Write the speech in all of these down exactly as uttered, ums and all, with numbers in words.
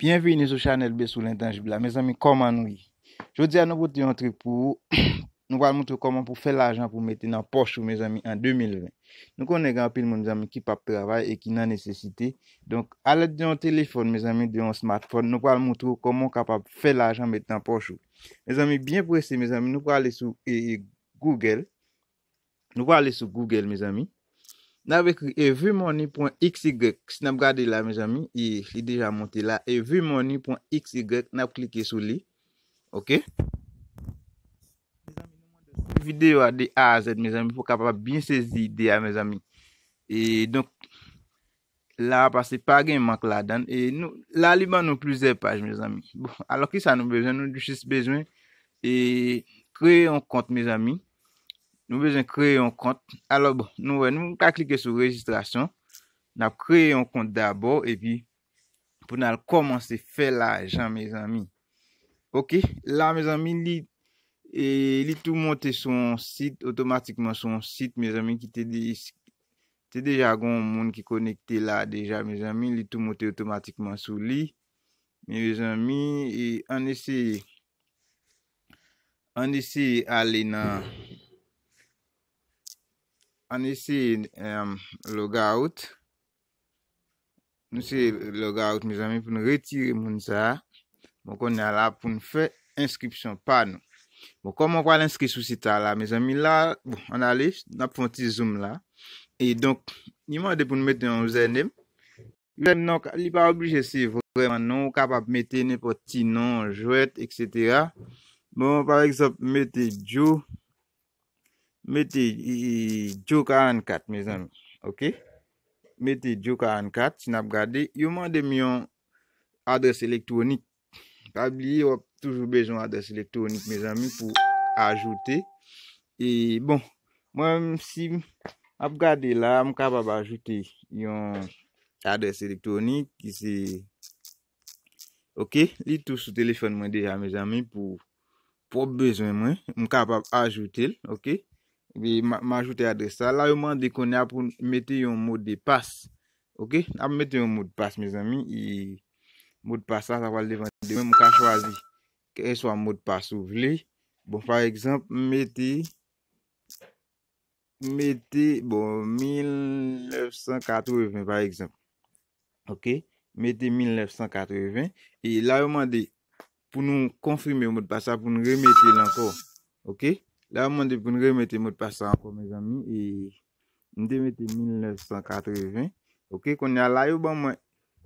Byenvini sou chanèl Besou Lentanjib la. Mezanmi, kòman nou ye? Jodi a nou pote yon trik pou ou. Nou pral montre w kòman pou fè lajan pou mete nan pòch ou, mezanmi, an de mil ven. Nou konnen gen anpil moun, mezanmi, ki p ap travay e ki nan nesesite. Donk, alèd de yon telefòn, mezanmi, de yon smartphone, nou pral montre w kòman w kapab fè lajan mete nan pòch ou. Mezanmi, byen prese, mezanmi, nou prale sou e, e, Google. Nou prale sou Google, mezanmi. N ap ekri evimoney pwen x y. Si n ap gade la, mezanmi, e, li deja monte la. Evimoney pwen x y, n ap klike sou li. Oke? Mezanmi, nou mande suiv videyo a de A a Z, mezanmi, pou w kapab byen sezi ide a, mezanmi. E donk, la, paske pa gen mank ladan l. E nou, la, li ban nou plizyè paj, mezanmi. Bon, alò, kisa nou bezwen? Nou jis bezwen e kreye yon kont, mezanmi. Nou bezwen kreye yon kont. Alò, bon, nou wè, nou ka klike sou rejistrasyon. N ap kreye yon kont dabò, epi pou n al kòmanse fè lajan, mezanmi. Oke, la, mezanmi, li, e, li tou monte sou yon sit, otomatikman sou yon sit, mezanmi, ki te de, te deja gen yon moun ki konekte la deja, mezanmi, li tou monte otomatikman sou li. Mezanmi, e, ann eseye, ann eseye ale nan, ann eseye, em, logout. Nou se logout, mezanmi, pou n retire moun sa a. Bon, kounye a la, pou n fè enskripsyon pa nou. Bon, kòman w pral enskri sou sit sa la, mezanmi, la, bon, ann ale, n ap fè yon ti zoom la. E donk, li mande pou n mete yon username. Username nan, li pa oblije se vrèman non, ou kapab mete nenpòt ti non, jwèt, etsetera. Bon, pa egzanp, mete Joe, mete, e, e, Joe karannkat, mezanmi. Oke? Mete Joe karannkat, si n ap gade, yo mande m yon adrès elektwonik. Pa bliye, w ap toujou bezwen adrès elektwonik, mezanmi, pou ajoute. E, bon, mwen menm, si m ap gade la, m kapab ajoute yon adrès elektwonik ki se, oke, li tou sou telefòn mwen deja, mezanmi, pou pwòp bezwen mwen, m kapab ajoute l, oke? Epi, m a, m ajoute adrès sa. La, yo mande kounye a pou n mete yon modpas. Oke? N ap mete yon modpas, mezanmi. E modpas la, sa pral depann de mwen. M ka chwazi kèlkeswa modpas ou vle. Bon, pa egzanp, m mete, m mete, bon, mil nèf san katreven, pa egzanp. Oke? Mete mil nèf san katreven. E la, yo mande pou nou konfime modpas la, pou nou remete l ankò. Oke? La, yo mande pou nou remete modpas la ankò, mezanmi. E m te mete mil nèf san katreven. Oke? Kounye a la, yo ban mwen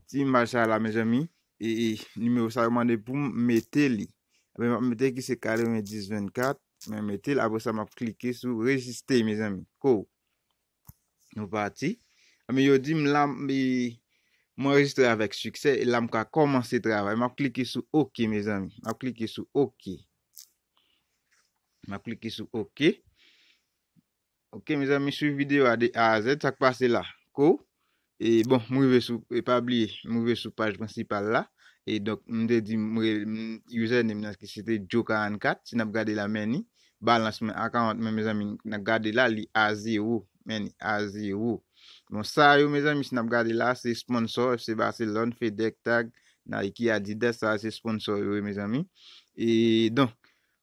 ti imaj sa la, mezanmi. E, e nimewo sa, yo mande pou m mete li. Ebyen, m ap mete ki se katrevenndis vennkat. Mwen mete l. Apre sa, m ap klike sou rejiste, mezanmi. Ko. Nou pati. Ebyen, yo di m la, m, e, m anrejistre avèk siksè. E la, m ka kòmanse travay. M ap klike sou oke, mezanmi. M ap klike sou oke. M ap klike sou oke. Oke, mezanmi, swiv videyo a de A a Z. Sa k pase la? Ko. E, bon, m rive sou, e pa bliye, m rive sou paj prensipal la. E donk, m te di, m re-, m, username nan ki se te Joe karannkat. Si n ap gade la, men ni. Balans mwen, akawont mwen, mezanmi, n ap gade la, li a zewo. Men ni, a zewo. Bon, sa yo, mezanmi, si n ap gade la, se sponsor, F C Barcelone, Fedec, Tag, Nike, Adidas, sa se sponsor yo, mezanmi. E donk,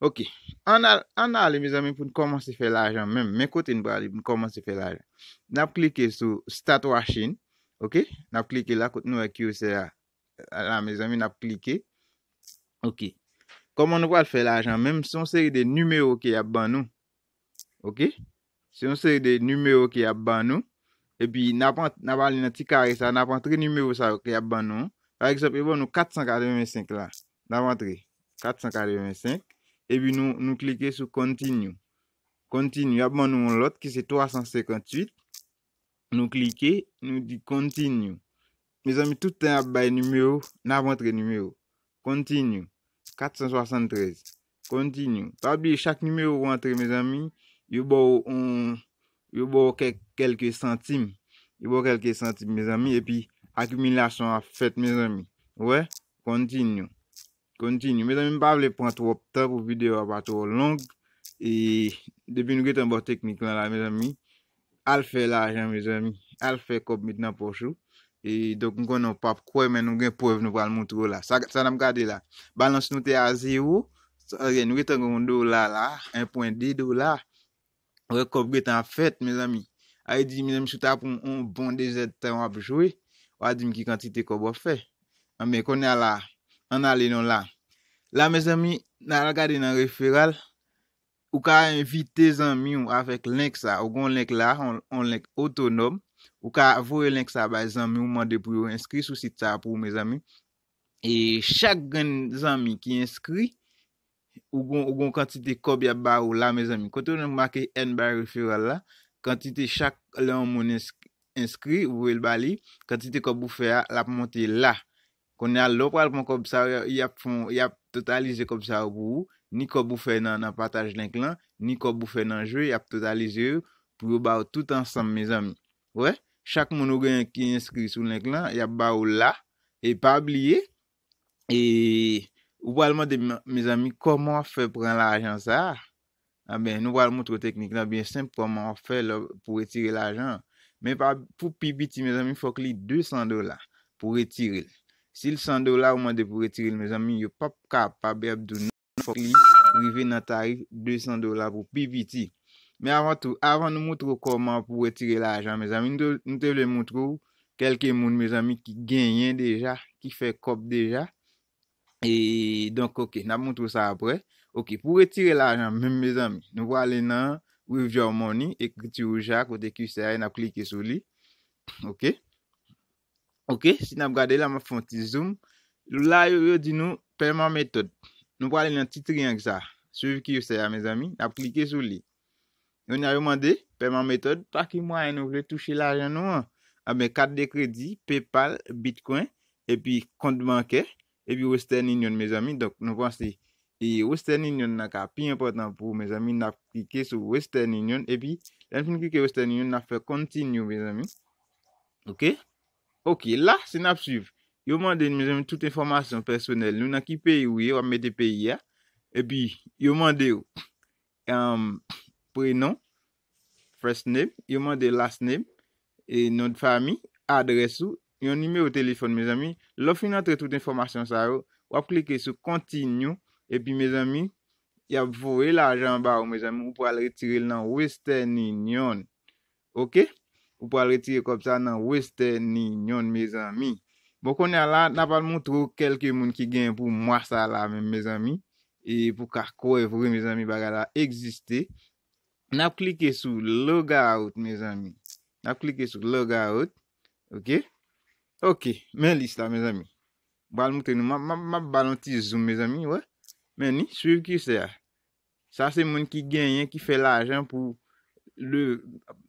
oke. Ann al-, ann ale, mezanmi, pou n kòmanse fè lajan menm. Men kote n prale pou n kòmanse fè lajan. N ap klike sou Start Washing. Oke? N ap klike la, kote nou wè cursor a. La, mezanmi, n ap klike. Oke. Kòman nou pral fè lajan menm? Se yon seri de nimewo ke y ap ban nou. Oke? Se yon seri de nimewo ke y ap ban nou. Epi, n ap ant-, n ap ale nan ti kare sa, n ap antre nimewo sa yo ke y ap ban nou. Pa egzanp, yo ban nou kat san katrevensenk la. N ap antre kat san katrevensenk. Epi, nou, nou klike sou Continue. Continue. Y ap ban nou yon lòt ki se twa san senkantuit. Nou klike, nou di Continue. Mezanmi, tout tan y ap bay nimewo, n ap antre nimewo. Continue. Kat san swasanntrèz. Continue. Pa bliye, chak nimewo ou antre, mezanmi, yo ba w yon, yo ba w kèk, kèlke santim. Yo ba w kèlke santim, mezanmi, epi akimilasyon an ap fèt, mezanmi. Ou wè? Continue. Continue. Mezanmi, m pa vle pran twòp tan pou videyo a pa twò long. E depi nou gentan bò teknik lan la, mezanmi, al fè lajan, mezanmi. Al fè kòb met nan pòch ou. E donk, m konnen w p ap kwè, men nou gen prèv nou pral montre w la. Sa, sa n ap gade la. Balans nou te a zewo, sa vle di nou gentan gen yon dola la, en pwen de dola. Wè, kòb gentan ap fèt, mezanmi. Sa vle di, mezanmi, si w ta pran yon bon de zèdtan w ap jwe, w a di m ki kantite kòb w ap fè. Anben, kounye a la, ann ale non la. La, mezanmi, n al gade nan referral. Ou ka envite zanmi w avèk link sa. Ou gen yon link la, yon, yon link otonòm. Ou ka voye link sa bay zanmi w, mande pou yo enskri sou sit sa pou ou, mezanmi. E chak grenn zanmi ki enskri, ou gon, ou gon kantite kòb y ap ba ou la, mezanmi. Kote w make Earn by Referral la, kantite chak lè yon moun ensk-, enskri, ou voye l ba li, kantite kòb ou fè a, l ap monte la. Kounye a, lè w pral pran kòb sa yo, y ap fè, y ap totalize kòb sa yo pou ou, ni kòb ou fè nan, nan pataj link lan, ni kòb ou fè nan jwe, y ap totalize yo pou yo ba w tout ansanm, mezanmi. Wè, chak moun ou genyen ki enskri sou link lan, y ap ba ou la. E pa bliye, e ou pral mande m, mezanmi, kòman w ap fè pran lajan sa a? Anben, nou pral montre w teknik lan byen senp, kòman w ap fè lè, pou retire lajan an. Men pa, pou pi piti, mezanmi, fòk li de san dola pou retire l. Si l san dola, ou mande pou retire l, mezanmi, yo p ap kapab, y ap di w non, fòk li rive nan tarif de san dola pou pi piti. Men avan tou, avan nou montre w kòman pou retire lajan, mezanmi, nou te, nou te vle montre w kèlke moun, mezanmi, ki genyen deja, ki fè kòb deja. E donk, oke, n ap montre w sa aprè. Oke, pou retire lajan menm, mezanmi, nou prale nan Withdraw Money, ekriti wouj la, kote cursor a, n ap klike sou li. Oke. Oke, si n ap gade la, m ap fè yon ti zoom. La, yo, yo di nou pèman metòd. Nou prale nan ti triyang sa. Swiv cursor a, mezanmi. N ap klike sou li. Kounye a, yo mande pèman metòd, pa ki mwayen nou vle touche lajan nou an. Anben, kat de kredi, PayPal, Bitcoin, epi kont bankè, epi Western Union, mezanmi. Donk, nou panse, e Western Union nan ka pi enpòtan pou ou, mezanmi. N ap klike sou Western Union, epi lè n fin klike Western Union, n ap fè continue, mezanmi. Oke? Oke, la, si n ap swiv, yo mande n, mezanmi, tout enfòmasyon pèsonèl nou, nan ki peyi ou ye, w ap mete peyi a. Epi, yo mande w, um, prenon, first name, yo mande last name, e non de fami, adrès ou, yon nimewo telefòn, mezanmi. Lè w fin antre tout enfòmasyon sa yo, w ap klike sou continue, epi, mezanmi, y ap voye lajan an ba ou, mezanmi, ou pral retire l nan Western Union. Oke? Ou pral retire kòb sa nan Western Union, mezanmi. Bon, kounye a la, n ap al montre w kèlke moun ki genyen pou mwa sa la menm, mezanmi. E pou ka kwè vre, mezanmi, bagay la egziste. N ap klike sou logout, mezanmi. N ap klike sou logout. Oke? Oke, men lis la, mezanmi. M pral montre nou, m ap, m ap, m ap ba l yon ti zoom, mezanmi, wè. Men ni, swiv cursor a. Sa se moun ki genyen, ki fè lajan pou le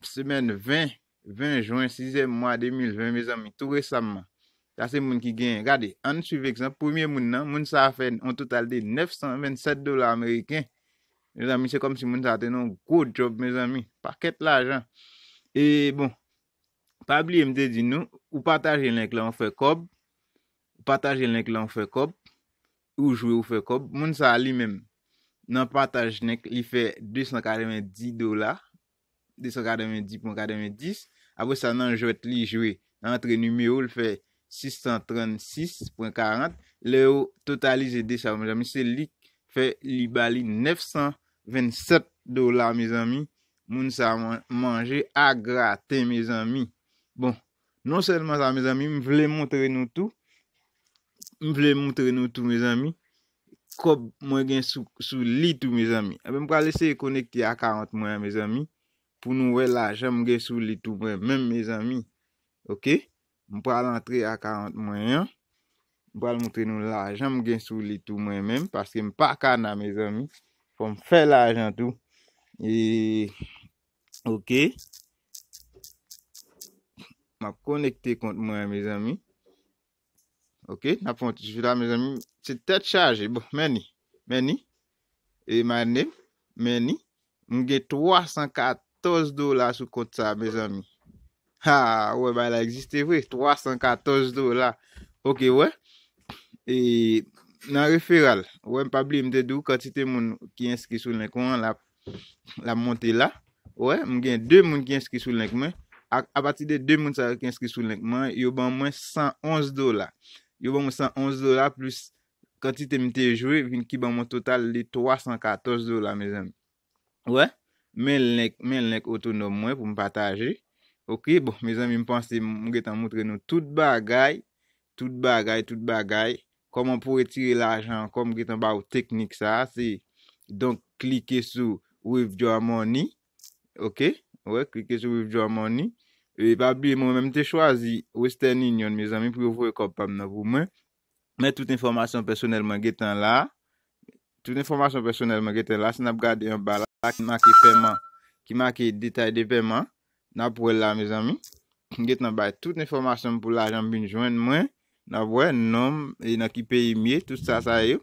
semèn ven, ven jen, sizyèm mwa de mil ven, mezanmi, tou resaman. Sa se moun ki genyen. Gade, ann swiv egzanp. Premye moun nan, moun sa a fè yon total de nèf san vennsèt dola ameriken. Mezanmi, se kòmsi moun sa a te nan yon gwo djòb, mezanmi. Pakèt lajan. E bon, pa bliye m te di nou, ou pataje link lan, ou fè kòb. Ou pataje link lan, ou fè kòb. Ou jwe, ou fè kòb. Moun sa a li menm, nan pataj link, li fè de san katrevenndis dola, de san katrevenndis pwen katrevenndis. Apre sa, nan jwèt li jwe, nan antre nimewo, li fè sis san trannsis pwen karant. Lè yo totalize de sa yo, mezanmi, se li k fè, li ba li nèf san vennsèt dola, mezanmi. Moun sa a man-, manje a graten, mezanmi. Bon, non sèlman sa, mezanmi, m vle montre nou tou. M vle montre nou tou, mezanmi. Kòb mwen gen sou, sou li tou, mezanmi. Enben, m pral eseye konekte akawont mwen an, mezanmi, pou nou wè lajan m gen sou li tou mwen menm, mezanmi. Oke? M pral antre akawont mwen an. M pral montre nou lajan m gen sou li tou mwen menm, paske m pa kana, mezanmi. Fò m fè lajan tou. E, oke. M ap konekte kont mwen an, mezanmi. Oke, n ap fè yon ti swiv la, mezanmi. Se tèt chaje. Bon, men ni. Men ni. E my name, men ni. M gen twa san katòz dola sou kont sa, mezanmi. Ha, ou wè, bagay la egziste vre. Twa san katòz dola. Oke, wè. E nan referral, wè, m pa bliye m te di w kantite moun ki enskri sou link mwen an, l ap, l ap monte la. Wè, m gen de moun ki enskri sou link mwen. A, apati de de moun sa yo ki enskri sou link mwen, yo ban mwen san onz dola. Yo ban mwen san onz dola plis kantite m te jwe, vin ki ban mwen total de twa san katòz dola, mezanmi. Wè, men link, men link otonòm mwen pou m pataje. Ok, bon, mezanmi, m panse m gentan moutre nou tout bagay, tout bagay, tout bagay. Kòman pou retire lajan ankò, m gentan ba ou teknik sa, se, donk, klike sou Withdraw Money. Ok, wè, klike sou Withdraw Money. E pa bliye, mwen menm te chwazi Western Union, mezanmi, pou yo voye kòb pa m nan pou mwen. Men tout enfòmasyon pèsonèl mwen gentan la. Tout enfòmasyon pèsonèl mwen gentan la. Si n ap gade anba la, ki make pèman, ki make detay de pèman, n ap wè la, mezanmi. M gentan bay tout enfòmasyon m pou lajan m vin jwenn mwen. N ap wè non m, e nan ki peyi m ye, tout sa, sa yo.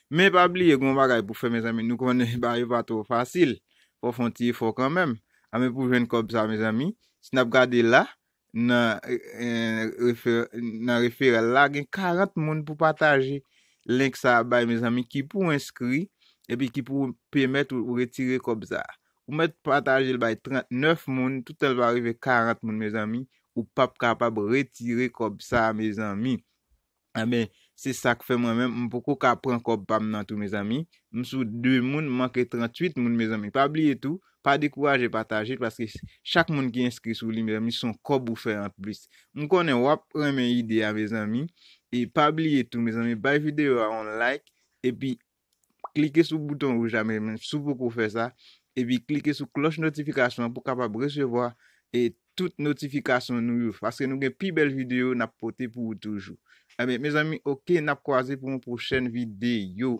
Men pa bliye, gen yon bagay pou fè, mezanmi. Nou konnen bagay yo pa twò fasil. Fò w fè yon ti efò kanmenm. A, men pou jwenn kòb sa, mezanmi, si n ap gade la, nan, eh, refe-, nan referral la, gen karant moun pou pataje link sa a bay, mezanmi, ki pou enskri, epi ki pou pèmèt ou retire kòb sa a. Ou mèt pataje l bay trannèf moun, toutan l pa rive karant moun, mezanmi, ou p ap kapab retire kòb sa a, mezanmi. Enben, se sa k fè mwen menm, m poko ka pran kòb pa m nan tou, mezanmi. M sou de moun, m manke tranntuit moun, mezanmi. Pa bliye tou, pa dekouraje pataje l, paske chak moun ki enskri sou li, mezanmi, se yon kòb ou fè an plis. M konnen w ap renmen ide a, mezanmi. E pa bliye tou, mezanmi, bay videyo a yon like, epi klike sou bouton wouj la, mezanmi, si w poko fè sa, epi klike sou klòch notifikasyon an pou w kapab resevwa e tout notifikasyon nou yo, paske nou gen pi bèl videyo n ap pote pou ou toujou. Enben, mezanmi, ok, n ap kwaze pou yon pwochèn videyo.